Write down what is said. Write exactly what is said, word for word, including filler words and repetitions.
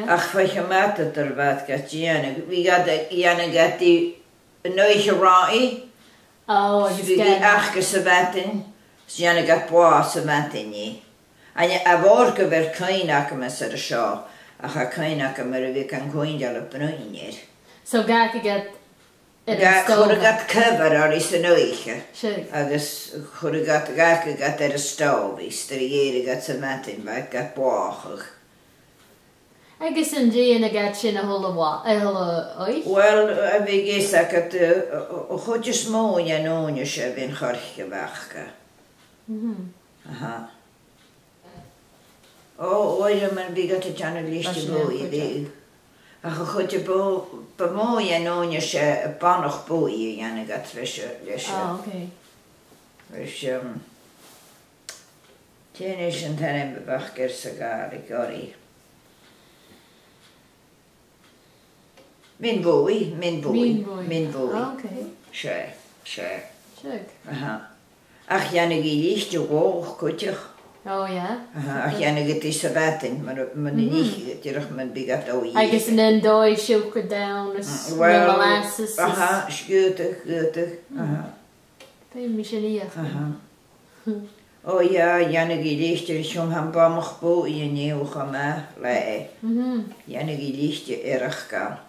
Ach feuch am madainn a bha iad ga dhèanamh, bhiodh iad a' dèanamh iad an oidhche roimhe, oh, agus bhiodh iad ga- aca sa mhadainn, 's dhèanadh iad blàth sa mhadainn i. An e, a' mhòr-chuid bha cuimhne agam air seo, ach tha cuimhne agam mar a bhiodh an coinneal a' bruidhinn air. So dh'fhàgadh iad air an stòbha. Chuireadh iad cover oirre san oidhche. Seadh. Agus chuireadh iad, dh'fhàgadh iad air an stòbha, is nuair a dh'èireadh iad sa mhadainn, bhiodh iad ga blàthachadh. Agus an dèanadh iad sin a h-uile là, a h-uile oidhche? Well, a bheil fhios agad, a, a, a' chuid as motha dhen ùine sin, bhiodh an coirce aca. Mhm. Aha. Ò, uair mar bhiodh iad a' dèanamh liste buidhe, bhiodh. Ach a' chuid bu, bu mhotha dhen ùine sin, a' bannach buidhe a dhèanadh iad leis a', leis a'. Ah, okay. Leis, um, dè an t-ainm a bh' aca air sa Ghàidhlig, oirre. Min-bhuidhe, min-bhuidhe, min-bhuidhe. Min-bhuidhe. Ah, okay. 'S e, 's e. Seadh. Aha. Ach dhèanadh i liste mhòr cuideachd. Oh, yeah. Aha, ach dhèanadh iad i sa mhadainn, mar, mar a nì, dìreach mar a bhiodh iad a' dol a dh'ithe. Agus an dòigh siùcar donn is, mm, well, molasses is, aha, sgiùdach, sgiùdach, aha. Feumaidh mi sin fheuchainn. Aha. Ò, yeah, dhèanadh i liste, chum, tha am bannach buidhe an-diugh cho math leatha. Mhm. Dhèanadh i liste air a' chall.